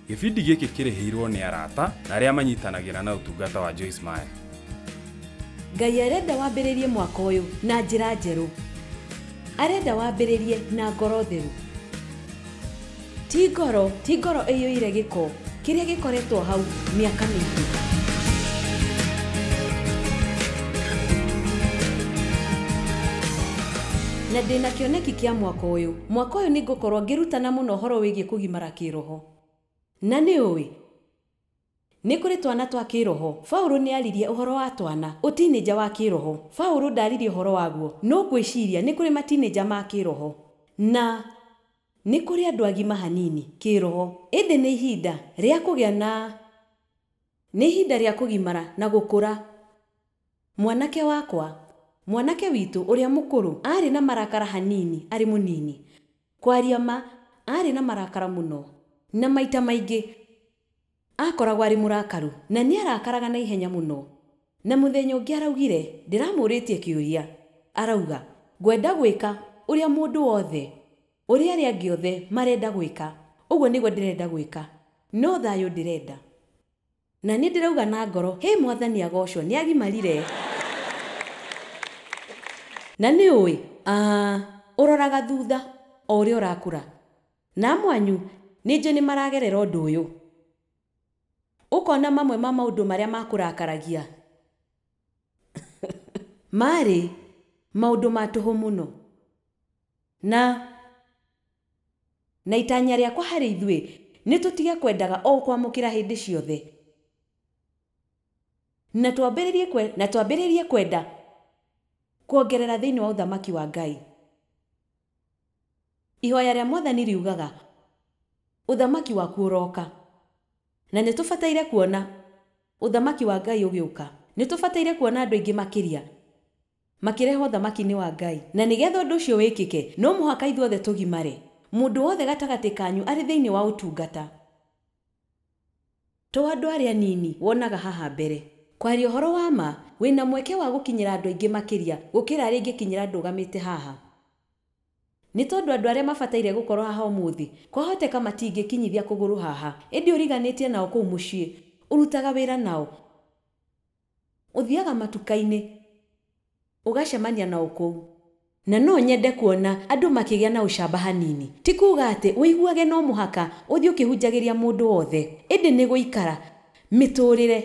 Gĩbindi gĩkĩ kĩrĩhĩirwo nĩ arata na arĩa manyitanagĩra na ũtungata wa Joyce Meyer. Ngai arenda wambĩrĩrie mwaka ũyũ na njĩra njerũ. Arenda wambĩrĩrie na ngoro theru. Ti ngoro ĩiyũire gĩko kĩrĩa gĩkoretwo hau mĩaka mĩingĩ. Na ndĩna kĩoneki kĩa mwaka ũyũ. Mwaka ũyũ nĩngũkorwo ngĩrutana mũno ũhoro wĩgiĩ kũgimara kĩroho. Na nĩ ũĩ, nĩ kũrĩ twana twa kĩroho. Paũlũ nĩ aririe ũhoro wa twana, ũtinĩnja wa kĩroho. Paũlũ ndaririe ũhoro waguo, no ngwĩciria nĩ kũrĩ matinĩnja ma kĩroho. Na nĩ kũrĩ andũ agima hanini kĩroho. Ĩndĩ nĩ ihinda rĩa kũgĩa na nĩ ihinda rĩa kũgimara na gũkũra. Mwanake wakwa, mwanake witũ ũrĩa mũkũrũ arĩ na marakara hanini arĩ mũnini. Kwaria ma arĩ na marakara mũno. Na maita maingĩ akoragwo arĩ mũrakaru na nĩ arakaraga na ihenya mũno. Na mũthenya ũngĩ araugire, ndĩramũrĩtie kĩũria. Arauga, ngwenda gwĩka ũrĩa mũndũ wothe, ũrĩa arĩa angĩ othe marenda gwĩka. Ũguo nĩguo ndĩrenda gwĩka. No thayũ ndĩrenda. Na nĩ ndĩrauga na ngoro, hĩ mwathani agocwo, nĩ agimarire. Na nĩ ũĩ, ũroraga thutha o ũrĩa ũrakũra. Na mwanyu, nĩ njũĩ nĩ maragerera ũndũ ũyũ. Ũkona mamwe ma maũndũ marĩa makũrakaragia. Marĩ maũndũ ma tũhũ mũno. Na itanya rĩakwa harĩ ithuĩ nĩ tũtige kwendaga o kwamũkĩra hĩndĩ ciothe. Na twambĩrĩrie kwenda kuongerera thĩinĩ wa ũthamaki wa Ngai. Ihoya rĩa mwathani riugaga, ũthamaki waku ũroka. Na nĩ tũbataire kuona ũthamaki wa Ngai ũgĩũka. Nĩ tũbataire kuona andũ aingĩ makĩria makĩrehwo ũthamaki-inĩ wa Ngai. Na nĩgetha ũndũ ũcio wĩkĩke, no mũhaka ithuothe tũgimare. Mũndũ wothe gatagatĩ kanyu arĩ thĩinĩ wa ũtungata. To andũ arĩa anini wonaga haha mbere. Kwaria ũhoro wa ma, wĩna mweke wa gũkinyĩra andũ aingĩ makĩria gũkĩra arĩa ingĩkinyĩra ndũgamĩte haha. Nĩ tondũ andũ arĩa mabataire gũkorwo haha ũmũthĩ, kwahoteka matingĩkinyithia kũgũrũ haha, ĩndĩ ũriganĩtie nao kũu mũciĩ, ũrutaga wĩra nao, ũthiaga matuka-inĩ, ũgacemania nao kũu. Na no nyende kuona andũ makĩgĩa na ũcamba hanini. Ti kuuga atĩ ũiguage no mũhaka ũthiĩ ũkĩhunjagĩria mũndũ wothe, ĩndĩ nĩ gũikara mĩtũrĩre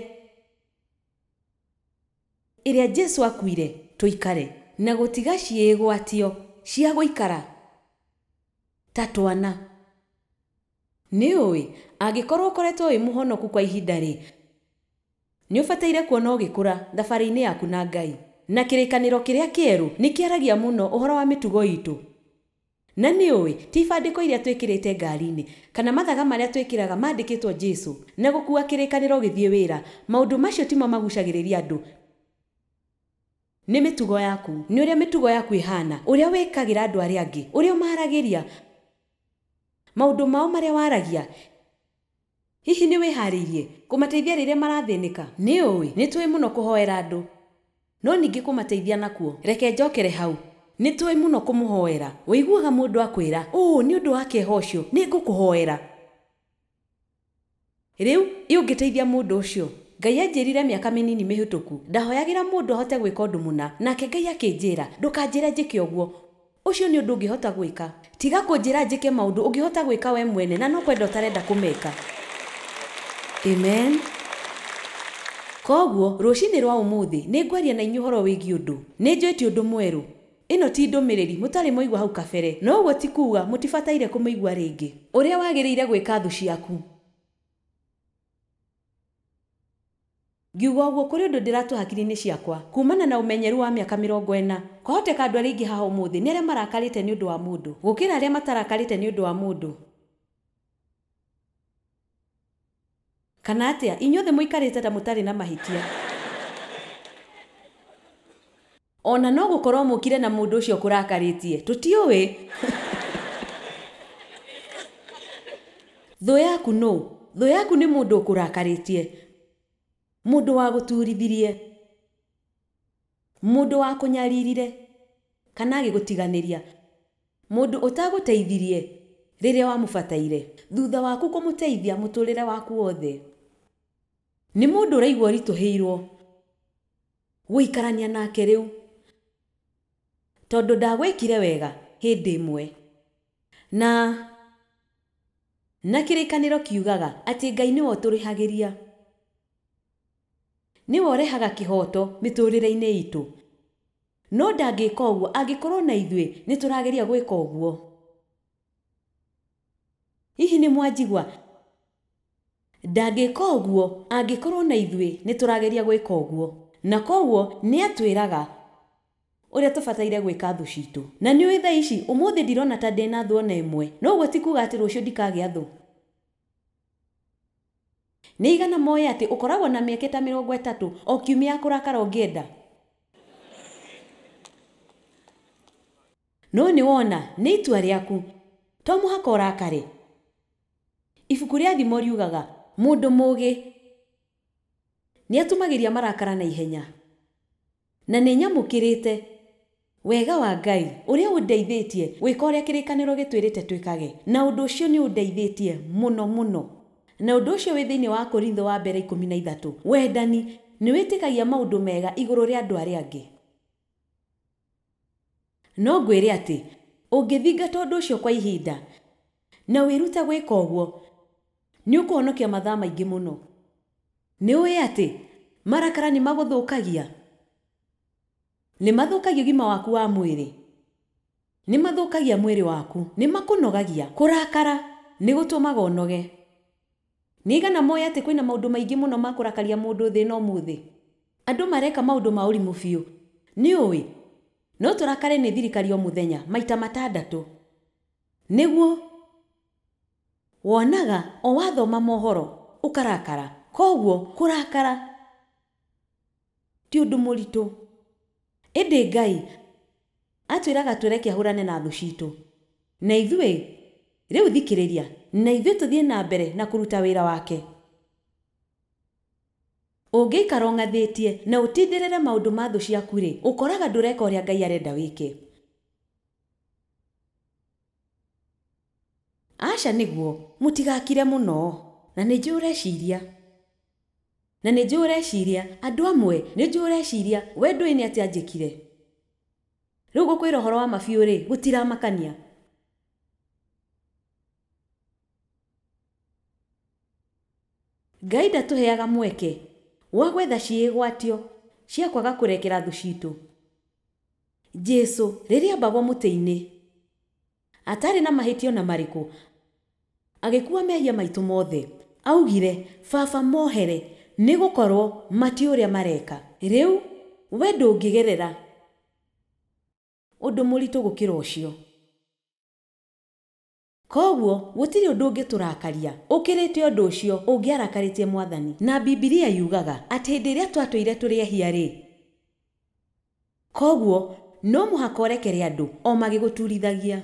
ĩrĩa Jesũ akuire tũikare na gũtiga ciĩgwatio cia gũikara ta twana. Nĩ ũĩ, angĩkorwo ũkoretwo wĩ mũhonoku kwa ihinda rĩ, nĩ ũbataire kuona ũgĩkũra thabarĩ-inĩ yaku na Ngai. Na kĩrĩkanĩro kĩrĩa kĩerũ nĩ kĩaragia mũno ũhoro wa mĩtugo itũ. Na nĩ ũĩ, ti ibandĩko iria twĩkĩrĩte ngari-inĩ kana mathaga marĩa twĩkĩraga mandĩkĩtwo Jesũ na gũkua kĩrĩkanĩro gĩthiĩ wĩra, maũndũ macio timo magucagĩrĩria andũ. Nĩ mĩtugo yaku, nĩ ũrĩa mĩtugo yaku ĩhana, ũrĩa wĩkagĩra andũ arĩa angĩ, ũrĩa ũmaragĩria, maũndũ mao marĩa waragia. Hihi nĩ wĩharĩirie kũmateithia rĩrĩa marathĩnĩka? Nĩ ũĩ, nĩ tũĩ mũno kũhoera andũ, no ningĩ kũmateithia nakuo. Reke njokere hau. Nĩ tũĩ mũno kũmũhoera. Ũiguaga mũndũ akwĩra, ũũ nĩ ũndũ wa kĩeha ũcio, nĩ ngũkũhoera. Rĩu ĩ ũngĩteithia mũndũ ũcio? Ngai anjĩrire mĩaka mĩnini mĩhĩtũku, ndahoyagĩra mũndũ ahote gwĩka ũndũ mũna, nake Ngai akĩnjĩra, ndũkanjĩre njĩke ũguo. Ũcio nĩ ũndũ ũngĩhota gwĩka. Tiga kũnjĩra njĩke maũndũ ũngĩhota gwĩka we mwene na no kwenda ũtarenda kũmeka. Amen. Koguo rũcinĩ rwa ũmũthĩ nĩ ngwaria na inyuĩ ũhoro wĩgiĩ ũndũ. Nĩ njũĩ ti ũndũ mwerũ. Ĩno ti ndũmĩrĩri mũtarĩ mwaigua hau kabere, no ũguo ti kuuga mũtibataire kũmĩigua rĩngĩ. Ũrĩa wagĩrĩire gwĩka thũ ciaku. Ngiuga ũguo kũrĩ ũndũ ndĩratua hakiri-inĩ ciakwa kumana na ũmenyeru wa mĩaka 40. Kwahoteka andũ arĩa aingĩ haha ũmũthĩ nĩ arĩa marakarĩte nĩ ũndũ wa mũndũ gũkĩra arĩa matarakarĩte nĩ ũndũ wa mũndũ. Kana atĩa inyuothe mũikarĩte ta mũtarĩ na mahĩtia. Ona no gũkorwo mũkire na mũndũ ũcio kũrakarĩtie, tũtiũĩ. Thũ yaku nũ? Thũ yaku nĩ mũndũ ũkũrakarĩtie, mũndũ wa gũturithirie, mũndũ wa kũnyaririre kana agĩgũtiganĩria, mũndũ ũtagũteithirie rĩrĩa wamũbataire. thutha waku kũmũteithia mũtũrĩre waku wothe. Nĩ mũndũ ũraigua ũritũhĩirwo gũikarania nake rĩu tondũ ndagwĩkire wega hĩndĩ ĩmwe. Na kĩrĩkanĩro kiugaga atĩ Ngai nĩwe ũtũrĩhagĩria, nĩwe ũrehaga kĩhoto mĩtũrĩre-inĩ itũ. No ndangĩka ũguo angĩkorwo na ithuĩ nĩ tũrageria gwĩka ũguo. Hihi nĩ mwanjigua? Ndangĩka ũguo angĩkorwo na ithuĩ nĩ tũrageria gwĩka ũguo. Na koguo nĩ atwĩraga ũrĩa tũbataire gwĩka thũ citũ. Na nĩ ũĩ thaa ici ũmũthĩ ndirona ta ndĩna thũ ona ĩmwe, no ũguo ti kuga atĩ rũciũ ndikagĩa thũ. Nĩ igana moĩ atĩ ũkoragwo na mĩeke ta 30 o kiumia ya kũrakara ũngĩenda. No nĩ wona nĩ itua rĩaku, to mũhaka ũrakare. Ibuku rĩa Thimo riugaga mũndũ mũũgĩ nĩatumagĩria marakara na ihenya. Na nĩ nyamũkĩrĩte wega wa Ngai ũrĩa ũndeithĩtie gwĩka ũrĩa kĩrĩkanĩro gĩtwĩrĩte twĩkage, na ũndũ ũcio nĩ ũndeithĩtie mũno mũno. Na ũndũ ũcio wĩ thĩinĩ wa Korintho wa mbere 13. Wendani nĩ wĩtĩkagia maũndũ mega igũrũ rĩa andũ arĩa angĩ. No ngwĩre atĩ ũngĩthingata ũndũ ũcio kwa ihinda na wĩrute gwĩka ũguo, nĩ ũkũhonokia mathaa maingĩ mũno. Nĩ ũĩ atĩ marakara nĩ magũthũkagia, nĩ mathũkagia ũgima waku wa mwĩrĩ, nĩ mathũkagia mwĩrĩ waku, nĩ makũnogagia. Kũrakara nĩ gũtũmaga ũnoge. Nĩ igana moĩ atĩ kwĩna maũndũ maingĩ mũno ma kũrakaria mũndũ thĩ ĩno ũmũthĩ. Andũ mareka maũndũ ma ũrimũ biũ. Nĩ ũĩ no tũrakare nĩ thirikari o mũthenya maita 6. Nĩguo wonaga o wathoma mohoro ũkarakara. Koguo kũrakara ti ũndũ mũritũ. Ĩndĩ Ngai atwĩraga tũreke ahũrane na thũ citũ. Na ithuĩ rĩu thikĩrĩria, na ithuĩ tũthiĩ na mbere na kũruta wĩra wake. Ũngĩikara ũng'athĩtie na ũtindĩrĩre maũndũ ma thũ ciaku rĩ, ũkoraga ndũreka ũrĩa Ngai arenda wĩke. Aca nĩguo, mũtigakire mũno. Na nĩ njũĩ ũreciria, na nĩ njũĩ ũreciria, andũ amwe nĩ njũĩ ũreciria, we ndũĩ nĩ atĩa njĩkire. Rĩu ngũkwĩra ũhoro wa ma biũ rĩ, gũtiramakania. Ngai ndatũheaga mweke wa gwetha ciĩgwatio cia kwaga kũrekera thũ citũ. Jesu rĩrĩa ambagwo mũtĩ-inĩ atarĩ na mahĩtio na marĩkũ, agĩkua mehia maitũ mothe. Augire, Baba mohere nĩ gũkorwo matiũĩ ũrĩa mareka. Rĩu we ndũngĩgerera ũndũ mũritũ gũkĩra ũcio. Koguo gũtirĩ ũndũ ũngĩtũrakaria ũkĩrĩte ũndũ ũcio ũngĩarakarĩtie Mwathani. Na Bibilia yugaga atĩ hĩndĩ ĩrĩa twatũire tũrĩ ehia rĩ, koguo no mũhaka ũrekere andũ o magĩgũturithagia.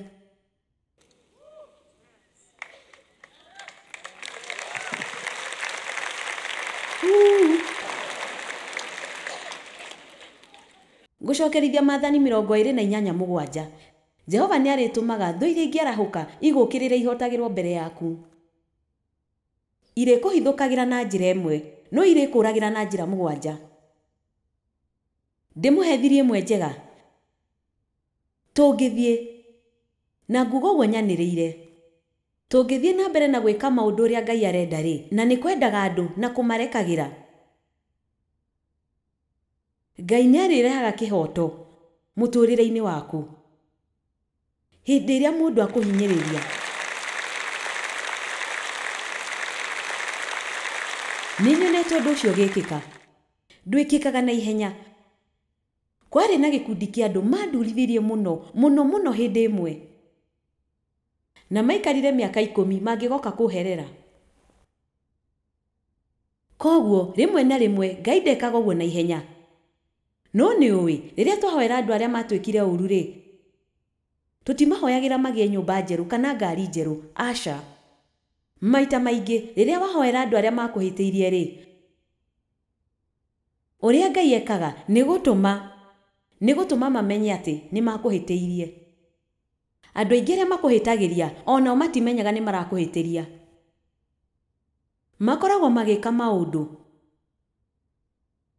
Gũcokerithia maathani 28:7. Jehova nĩ arĩtũmaga thũ iria ingĩarahũka igũũkĩrĩre ihotagĩrwo mbere yaku. Irĩkũhithũkagĩra na njĩra ĩmwe, no irĩkũũragĩra na njĩra 7. Ndĩmũhe thiri ĩmwe njega. Tũngĩthiĩ na nguga ũguo nyanĩrĩire, tũngĩthiĩ na mbere na gwĩka maũndũ ũrĩa Ngai arenda rĩ, na nĩ kwendaga andũ na kũmarekagĩra, Ngai nĩ arĩrehaga kĩhoto mũtũrĩre-inĩ waku. Hĩndĩ ĩrĩa mũndũ akũhinyĩrĩria, nĩ nyonete ũndũ ũcio ũgĩkĩka. Ndwĩkĩkaga na ihenya. Kwarĩ na gĩkundi kĩa andũ mandurithirie mũno mũno mũno hĩndĩ ĩmwe, na maikarire mĩaka 10 mangĩgoka kũherera. Koguo rĩmwe na rĩmwe Ngai ndekaga ũguo na ihenya. No nĩ ũĩ rĩrĩa twahoera andũ arĩa matwĩkire ũũru rĩ, tũtimahoyagĩra magĩe nyũmba njerũ kana ngari njerũ. Aca. Maita maingĩ rĩrĩa wahoera andũ arĩa makũhĩtĩirie rĩ, ũrĩa Ngai ekaga nĩ gũtũma mamenye atĩ nĩ makũhĩtĩirie. Andũ aingĩ arĩa makũhĩtagĩria o nao matimenyaga nĩ marakũhĩtĩria. Makoragwo magĩka maũndũ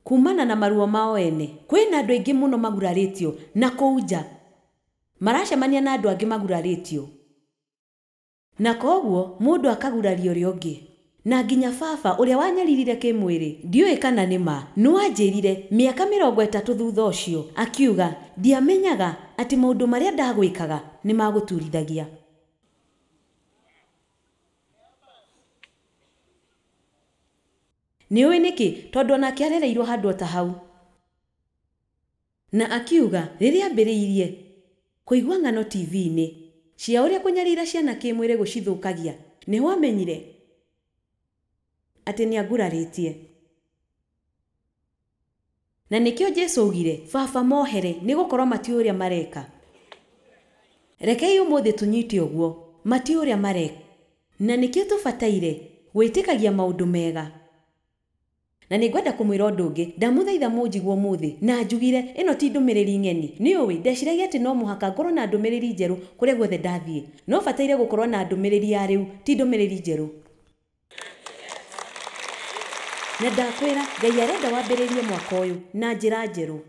kumana na maruo mao ene. Kwĩna andũ aingĩ mũno magurarĩtio na kũu nja maracemania na andũ angĩ magurarĩtio, na koguo mũndũ akaguraria ũrĩa ũngĩ. Na nginya baba ũrĩa wanyaririre kĩmwĩrĩ, ndiũĩ kana nĩ ma, nĩwanjĩrire mĩaka 30 thutha ũcio, akiuga ndiamenyaga atĩ maũndũ marĩa ndagwĩkaga nĩ magũturithagia. Nĩũĩ nĩkĩ? Tondũ onake arereirwo handũ ta hau. Na akiuga rĩrĩa ambĩrĩirie kũigua ng'ano TV-inĩ cia ũrĩa kũnyarira ciana kĩmwĩrĩ gũcithũkagia, nĩho amenyire atĩ nĩangurarĩtie. Na nĩkĩo Jesũ augire, baba mohere nĩgũkorwo matiũĩ ũrĩa mareka. Rekei ũmũthĩ tũnyite ũguo, matiũĩ ũrĩa mareka. Na nĩkĩo tũbataire gwĩtĩkagia maũndũ mega. Na nĩngwenda kũmwĩra ũndũ ũngĩ, ndamũthaitha mũnjigue ũmũthĩ na njugire ĩno ti ndũmĩrĩri ng'eni. Nĩũĩ ndeciragia atĩ no mũhaka ngorwo na ndũmĩrĩri njerũ kũrĩa guothe ndathiĩ, no bataire gũkorwo na ndũmĩrĩri ya rĩu, ti ndũmĩrĩri njerũ. Na ndakwĩra Ngai arenda wambĩrĩrie mwaka ũyũ na njĩra njerũ.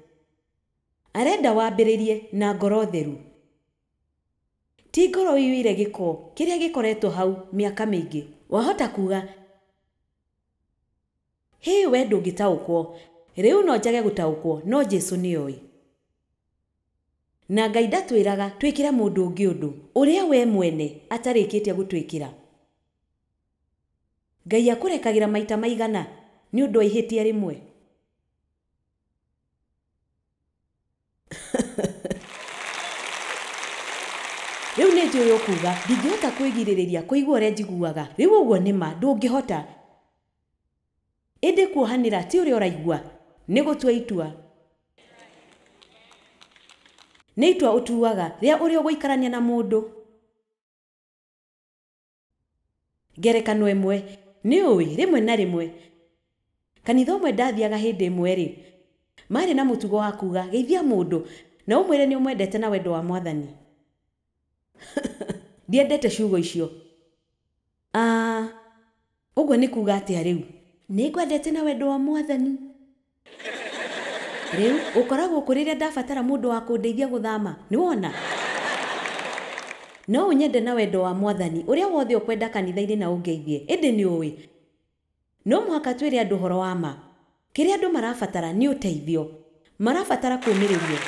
Arenda wambĩrĩrie na ngoro theru, ti ngoro ĩiyũire gĩko kĩrĩa gĩkoretwo hau mĩaka mĩingĩ. Wahota kuga, hĩ we ndũngĩtaũkwo, rĩu no njage gũtaũkwo, no Jesũ nĩoĩ. Na Ngai ndatwĩraga twĩkĩre mũndũ ũngĩ ũndũ ũrĩa we mwene atarĩkĩtie gũtwĩkĩra. Ngai akũrekagĩra maita maigana nĩ ũndũ wa ihĩtia rĩmwe. Rĩu nĩ njũĩ ũkuga ndingĩhota kwĩgirĩrĩria kũigua ũrĩa njiguaga. Rĩu ũguo nĩ ma, ndũngĩhota. Ĩndĩ kuohanĩra ti ũrĩa ũraigua, nĩ gũtua itua. Nĩ itua ũtuaga rĩa ũrĩa ũgũikarania na mũndũ. Ngerekano ĩmwe, nĩũĩ rĩmwe na rĩmwe kanitha ũmwe ndathiaga hĩndĩ ĩmwe rĩ, marĩ na mũtugo wa kuga geithia mũndũ na ũmwĩre nĩ ũmwendete na wendo wa Mwathani. Ndiendete ciugo icio. Ũguo nĩ kuga atĩa rĩu? Nĩngwendete na wendo wa Mwathani. Rĩu ũkoragwo kũ rĩrĩa ndabatara mũndũ wa kũndeithia gũthama, nĩwona? No ũnyende na wendo wa Mwathani ũrĩa wothe ũkwenda kanitha-inĩ na ũngeithie, ĩndĩ nĩũĩ no mũhaka twĩre andũ ũhoro wa ma. Kĩrĩa andũ marabatara nĩ ũteithio, marabatara kũũmĩrĩrio,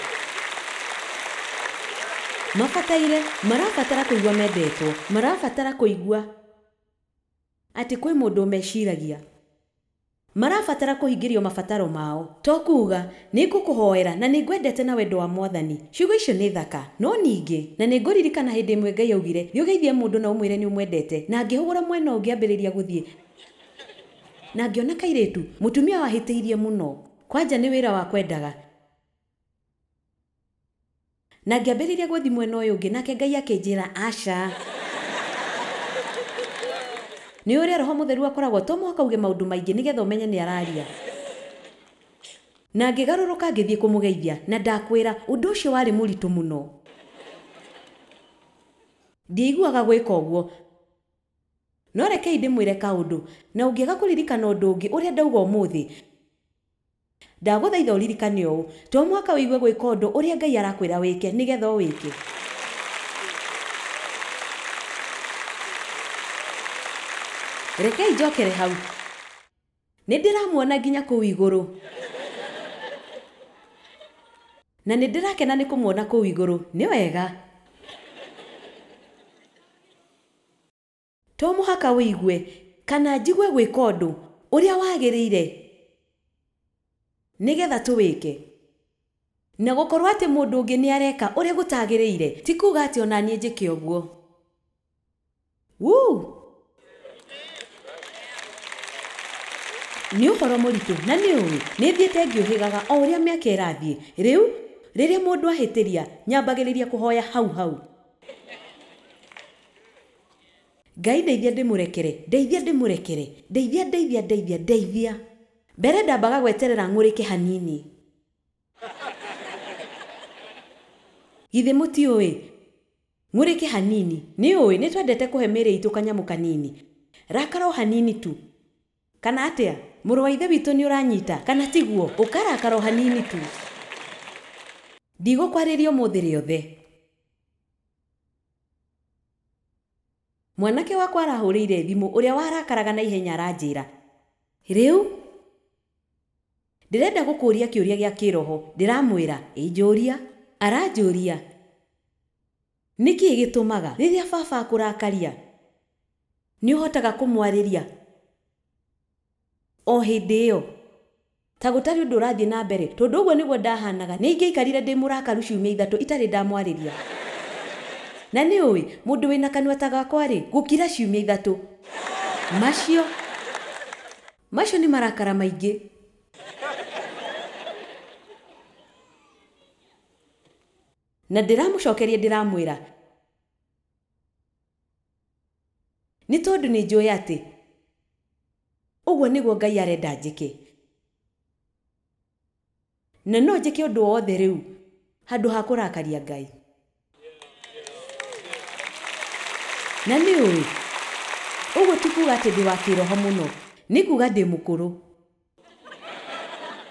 mabataire, marabatara kũigua mendetwo, marabatara kũigua atĩ kwĩ mũndũ ũmeciragia, marabatara kũhingĩrio mabataro mao. To kuga nĩngũkũhoera na nĩngwendete na wendo wa Mwathani. Ciugo icio nĩ thaka, no ningĩ na nĩngũririkana hĩndĩ ĩmwe Ngai augire thiĩ ũgeithie mũndũ na ũmwĩre nĩ ũmwendete, na ngĩhũgũra mwena ũngĩ ambĩrĩria gũthiĩ na ngĩona kairĩtu mũtumia wahĩtĩirie mũno. Kwanja nĩ wĩra wa kwendaga. Na ngĩambĩrĩria gũthiĩ mwena ũyũ ũngĩ, nake Ngai akĩnjĩra aca. Nĩ ũrĩa Roho Mũtheru akoragwo, to mũhaka uge maũndũ maingĩ nĩgetha ũmenye nĩ araria. Na ngĩgarũrũka ngĩthiĩ kũmũgeithia, na ndakwĩra ũndũ ũcio warĩ mũritũ mũno. Ndiaiguaga gwĩka ũguo. No rekei ndĩmwĩre kaũndũ, na ũngĩaga kũririkana ũndũ ũngĩ ũrĩa ndauga ũmũthĩ, ndagũthaitha ũririkane ũũ, to mũhaka ũigue gwĩka ũndũ ũrĩa Ngai arakwĩra wĩke nĩgetha ũwĩke. Rekei njokere hau. Nĩ ndĩramuona nginya kũu igũrũ. Na nĩ ndĩrakena nĩ kũmuona kũu igũrũ. Nĩ wega. To mũhaka ũigue kana njigue gwĩka ũndũ ũrĩa wagĩrĩire nĩgetha tũwĩke. Na gũkorwo atĩ mũndũ ũngĩ nĩ areka ũrĩa gũtagĩrĩire ti kuga atĩ ona niĩ njĩke ũguo. Wuu! Nĩ ũhoro mũritũ na nĩũĩ nĩ thiĩte ngĩũhĩgaga o ũrĩa mĩaka ĩrathiĩ. Rĩu rĩrĩa mũndũ ahĩtĩria nyambagĩrĩria kũhoya hau hau. Ngai ndeithia ndĩmũrekere, ndeithia ndĩmũrekere, ndeithia ndeithia ndeithia ndeithia. Mbere ndambaga gweterera ng'ũrĩke hanini. Githĩ mũtiũĩ? Ng'ũrĩke hanini. Nĩũĩ nĩ twendete kũhe mĩĩrĩ itũ kanyamũ kanini. Rakara o hanini tu. Kana atĩa? Mũrũ wa ithe witũ nĩ ũranyita kana tiguo? Ũkarakara o hanini tu. Ndigũkwarĩria ũmũthĩ rĩothe. Mwanake wakwa arahũrĩire thimũ ũrĩa warakaraga na ihenya aranjĩra, rĩu ndĩrenda gũkũũria kĩũria gĩa kĩroho. Ndĩramwĩra, ĩ njũria. Aranjũria, nĩkĩĩ gĩtũmaga rĩrĩa baba akũrakaria nĩ ũhotaga kũmwarĩria o hĩndĩ ĩyo ta gũtarĩ ũndũ ũrathiĩ na mbere? Tondũ ũguo nĩguo ndahanaga. Nĩ ingĩaikarire ndĩ mũrakaru ciumia 3 itarĩ ndamwarĩria. Na nĩ ũĩ mũndũ wĩna kanua ta gakwa rĩ, gũkira ciumia 3 macio nĩ marakara maingĩ. Na ndĩramũcokeria ndĩramwĩra, nĩ tondũ nĩ njũĩ atĩ ũguo nĩguo Ngai arenda njĩke, na no njĩke ũndũ wothe rĩu handũ ha kũrakaria Ngai. Na nĩ ũĩ ũguo ti kuga atĩ ndĩ wa kĩroho mũno, nĩ kuga ndĩ mũkũrũ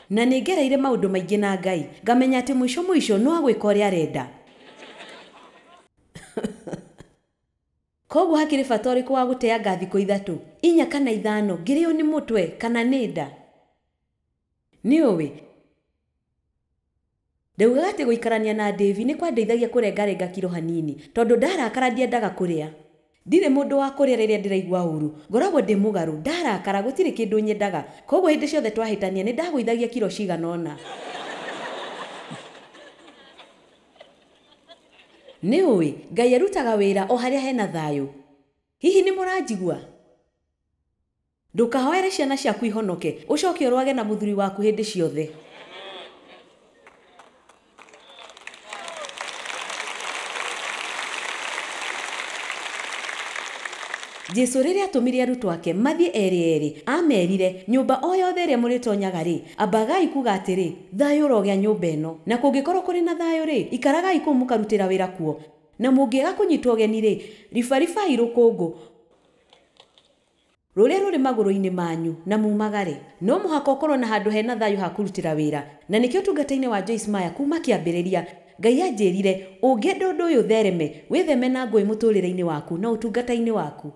na nĩ ngereire maũndũ maingĩ na Ngai, ngamenya atĩ mũico mũico no agwĩka ũrĩa arenda. Koguo hakĩrĩ bata ũrĩkũ wa gũteanga thikũ 3, 4 kana 5 ngĩrĩo nĩ mũtwe kana nĩ nda? Nĩ ũĩ ndaugaga atĩ gũikarania na Davy nĩ kwandeithagia kũrengarenga kiro hanini, tondũ ndarakara ndiendaga kũrĩa. Ndirĩ mũndũ wa kũrĩa rĩrĩa ndĩraigua ũru, ngoragwo ndĩ mũgarũ. Ndarakara gũtirĩ kĩndũ nyendaga, koguo hĩndĩ ciothe twahĩtania nĩ ndagũithagia kiro cigana ũna. Nĩ ũĩ Ngai arutaga wĩra o harĩa hena thayũ. Hihi nĩ mũranjigua? Ndũkahoere ciana ciaku ihonoke, ũcoke ũrwage na mũthuri waku hĩndĩ ciothe. Jesu rĩrĩa atũmire arutwo ake mathiĩ erĩ erĩ, amerire, nyũmba o yothe ĩrĩa mũrĩtonyaga rĩ, ambagai kuga atĩrĩ, thayũ ũrogĩa nyũmba ĩno. Na kũngĩkorwo kũrĩ na thayũ rĩ, ikaragai kũu mũkarutĩra wĩra kuo. Na mũngĩaga kũnyitwo ũgeni rĩ, ribaribai rũkũngũ rũrĩa rũrĩ magũrũ-inĩ manyu na mumagare. No mũhaka ũkorwo na handũ hena thayũ ha kũrutĩra wĩra. Na nĩkĩo ũtungata-inĩ wa Joyce Meyer kuma kĩambĩrĩria Ngai anjĩrire, ũngĩenda ũndũ ũyũ ũthereme, wĩtheme na ngũĩ mũtũrĩre-inĩ waku na ũtungata-inĩ waku.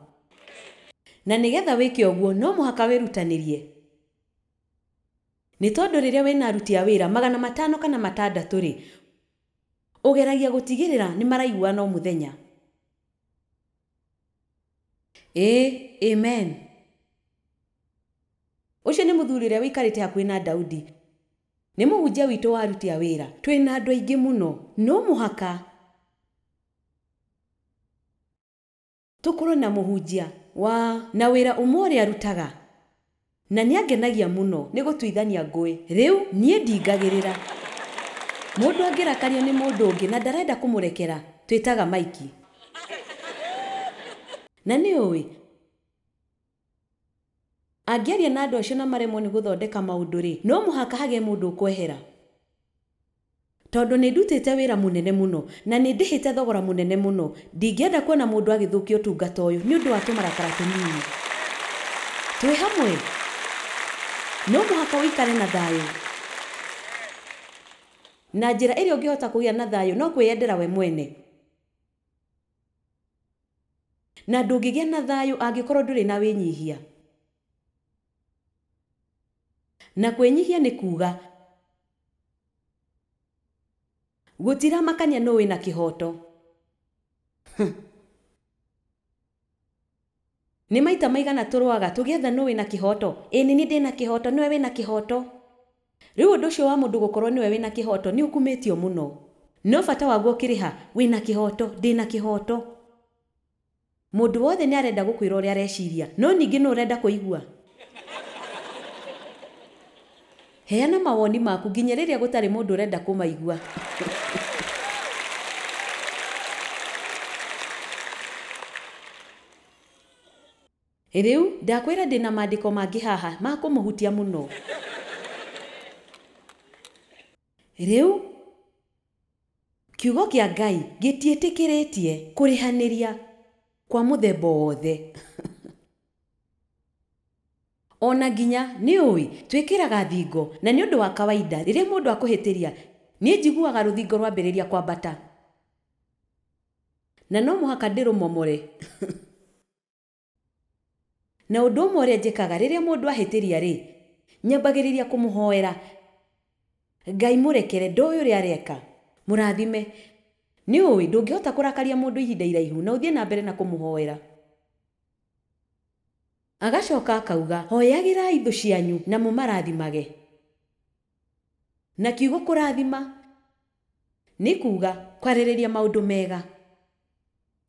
Na nĩgetha wĩke ũguo no mũhaka wĩrutanĩrie. Nĩ tondũ rĩrĩa wĩna aruti a wĩra 500 kana 600 rĩ, ũgeragia gũtigĩrĩra nĩ maraiguana o mũthenya. Ĩĩ, amen. Ũcio nĩ mũthuri ũrĩa wĩikarĩte hakuhĩ na Daudi. Nĩ mũhunjia witũ wa aruti a wĩra. Twĩna andũ aingĩ mũno. No mũhaka tũkorwo na mũhunjia wa na wĩra ũmwe ũrĩa arutaga, na nĩ angenagia mũno nĩ gũtuithania ngũĩ. Rĩu niĩ ndingagĩrĩra. Mũndũ angĩrakario nĩ mũndũ ũngĩ na ndarenda kũmũrekera, twĩtaga Mike. Na nĩ ũĩ angĩaria na andũ acio na maremwo nĩ gũthondeka maũndũ rĩ, no mũhaka hagĩe mũndũ ũkwehera. Tondũ nĩ ndutĩte wĩra mũnene mũno na nĩ ndĩhĩte thogora mũnene mũno, ndingĩenda kuona mũndũ agĩthũkia ũtungata ũyũ nĩ ũndũ wa tũmarakara tũnini. Twĩ hamwe. No mũhaka ũikare na thayũ. Na njĩra ĩrĩa ũngĩhota kũgĩa na thayũ no kwĩyendera we mwene. Na ndũngĩgĩa na thayũ angĩkorwo ndũrĩ na wĩnyihia. Na kwĩnyihia nĩ kuga gũtiramakania nũ wĩna kĩhoto. Nĩ maita maigana tũrũaga tũgĩetha nũ wĩna kĩhoto. Ĩ nĩ niĩ ndĩna kĩhoto, nĩwe wĩna kĩhoto. Rĩu ũndũ ũcio wa mũndũ gũkorwo nĩwe wĩna kĩhoto nĩ ũkumĩtio mũno. No bata waguo ũkĩrĩ ha? Wĩna kĩhoto, ndĩna kĩhoto. Mũndũ wothe nĩ arenda gũkwĩra ũrĩa areciria, no ningĩ nũ ũrenda kũigua? Heana mawoni maku nginya rĩrĩa gũtarĩ mũndũ ũrenda kũmaigua. Rĩu ndakwĩra ndĩna maandĩko mangĩ haha ma kũmũhutia mũno. Rĩu kiugo kĩa Ngai gĩtiĩtĩkĩrĩtie kũrĩhanĩria kwa mũthemba wothe. Ona nginya nĩ ũĩ twĩkĩraga thingo, na nĩ ũndũ wa kawaida rĩrĩa mũndũ akũhĩtĩria niĩ njiguaga rũthingo rwambĩrĩria kwambata na no mũhaka ndĩrũmomore. Na ũndũ ũmwe ũrĩa njĩkaga rĩrĩa mũndũ ahĩtĩria rĩ, nyambagĩrĩria kũmũhoera, Ngai mũrekere, ndoĩ ũrĩa areka, mũrathime. Nĩ ũĩ ndũngĩhota kũrakaria mũndũ ihinda iraihu na ũthiĩ na mbere na kũmũhoera. Agacoka akauga, hoyagĩrai thũ cianyu na mũmarathimage. Na kiugo kũrathima nĩ kuga kwarĩrĩria maũndũ mega,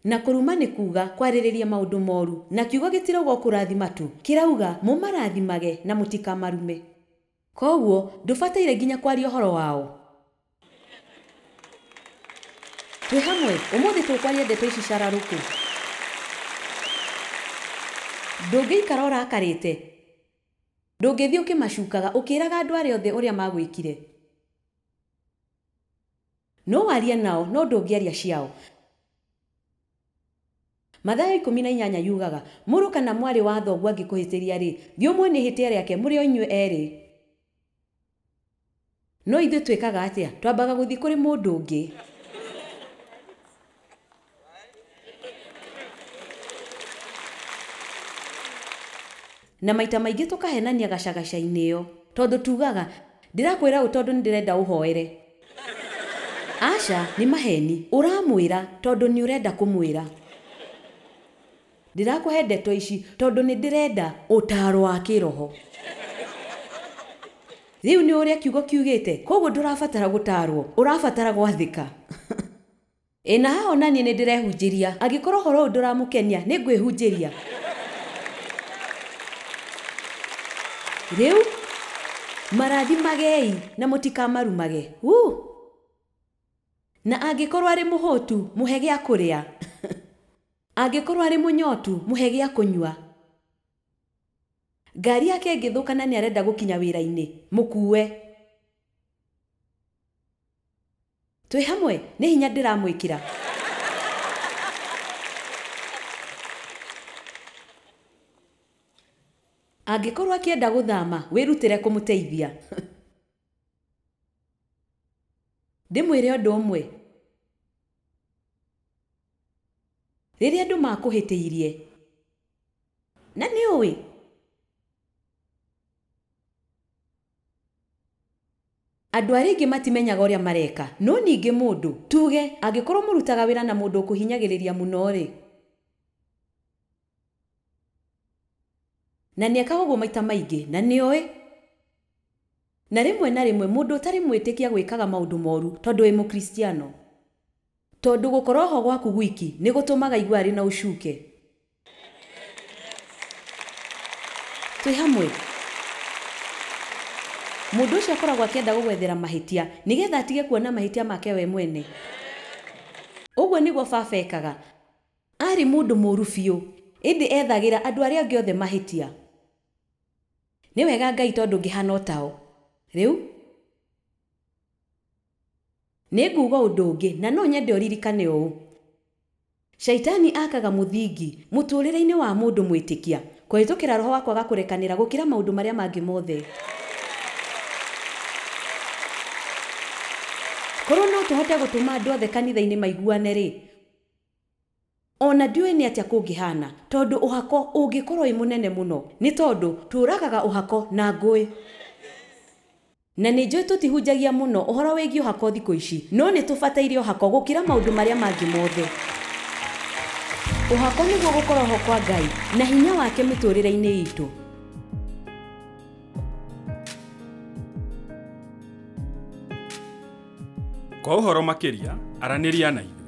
na kũruma nĩ kuga kwarĩrĩria maũndũ moru. Na kiugo gĩtirauga kũrathima tu, kĩrauga mũmarathimage na mũtikamarume. Koguo ndũbataire nginya kwaria ũhoro wao. Twĩ hamwe ũmũthĩ tũkwaria ndeto ici cararũkũ. Ndũngĩikara ũrakarĩte, ndũngĩthiĩ ũkĩmacukaga ũkĩraga andũ arĩa othe ũrĩa magwĩkire. No warie nao no ndũngĩaria ciao. Mathayo 18 yugaga, mũrũ kana mwarĩ wa thoguo angĩkũhĩtĩria rĩ, thiĩ ũmuonie ihĩtia rĩake mũrĩ o inyuĩ erĩ. No ithuĩ twĩkaga atĩa? Twambaga gũthiĩ kũrĩ mũndũ ũngĩ. Na maita maingĩ tũkahenania gacagaca-inĩ ĩyo, tondũ tugaga ndĩrakwĩra ũũ tondũ nĩndĩrenda ũhoere. Aca, nĩ maheni. Ũramwĩra tondũ nĩ ũrenda kũmwĩra. Ndĩrakũhe ndeto ici tondũ nĩndĩrenda ũtaaro wa kĩroho. Rĩu nĩ ũrĩa kiugo kiugĩte, koguo ndũrabatara gũtaarwo, ũrabatara gwathĩka. Ĩ na haha ona niĩ nĩndĩrehunjĩria, angĩkorwo ũhoro ũyũ ndũramũkenia nĩngwĩhunjĩria. Rĩu marathimagei na mũtikamarumage. Na angĩkorwo arĩ mũhũtu mũhe gĩa kũrĩa. Angĩkorwo arĩ mũnyotu mũhe gĩa kũnyua. Ngari yake ĩngĩthũka na nĩarenda gũkinya wĩra-inĩ, mũkuue. Twĩ hamwe, nĩ hinya ndĩramwĩkĩra. Angĩkorwo akĩenda gũthama, wĩrutĩre kũmũteithia. Ndĩmwĩre ũndũ ũmwe, rĩrĩa andũ makũhĩtĩirie, na nĩ ũĩ andũ arĩa aingĩ matimenyaga ũrĩa mareka. No ningĩ mũndũ, tuge angĩkorwo mũrutaga wĩra na mũndũ ũkũhinyagĩrĩria mũno rĩ, na nĩekaga ũguo maita maingĩ, na nĩoĩ. Na rĩmwe na rĩmwe mũndũ ũtarĩ mwĩtĩkia gwĩkaga maũndũ moru tondũ wĩ mũkristiano. Tondũ gũkorwo ho gwaku gwiki nĩ gũtũmaga aigue arĩ na ũcuke. Twĩ hamwe. Mũndũ ũcio akoragwo akĩenda gũgwethera mahĩtia nĩgetha atige kuona mahĩtia make we mwene. Ũguo nĩguo baba ekaga. Arĩ mũndũ mũru biũ, ĩndĩ ethagĩra andũ arĩa angĩ othe mahĩtia. Nĩ wega Ngai tondũ ngĩhana o tao. Rĩu nĩ nguga ũndũ ũngĩ na no nyende ũririkane ũũ. Shaitani akaga mũthingi mũtũũrĩre-inĩ wa mũndũ mwĩtĩkia kũhĩtũkĩra roho wa kwaga kũrekanĩra gũkĩra maũndũ marĩa mangĩ mothe. Korwo no tũhote gũtũma andũ othe kanitha-inĩ maiguane rĩ, ona ndiũĩ nĩ atĩa kũngĩhana, tondũ ũhako ũngĩkorwo wĩ mũnene mũno, nĩ tondũ tũragaga ũhako na ngũĩ. Na nĩ njũĩ tũtihunjagia mũno ũhoro wĩgiĩ ũhako thikũ ici, no nĩ tũbataire ũhako gũkĩra maũndũ marĩa mangĩ mothe. Ũhako nĩguo gũkorwo ho kwa Ngai na hinya wake mĩtũũrĩre-inĩ itũ. Kwa ũhoro makĩria, aranĩria na ithuĩ.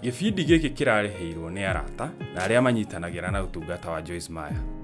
Gĩbindi gĩkĩ kĩrarĩhĩirwo nĩ arata na arĩa manyitanagĩra na ũtungata wa Joyce Meyer.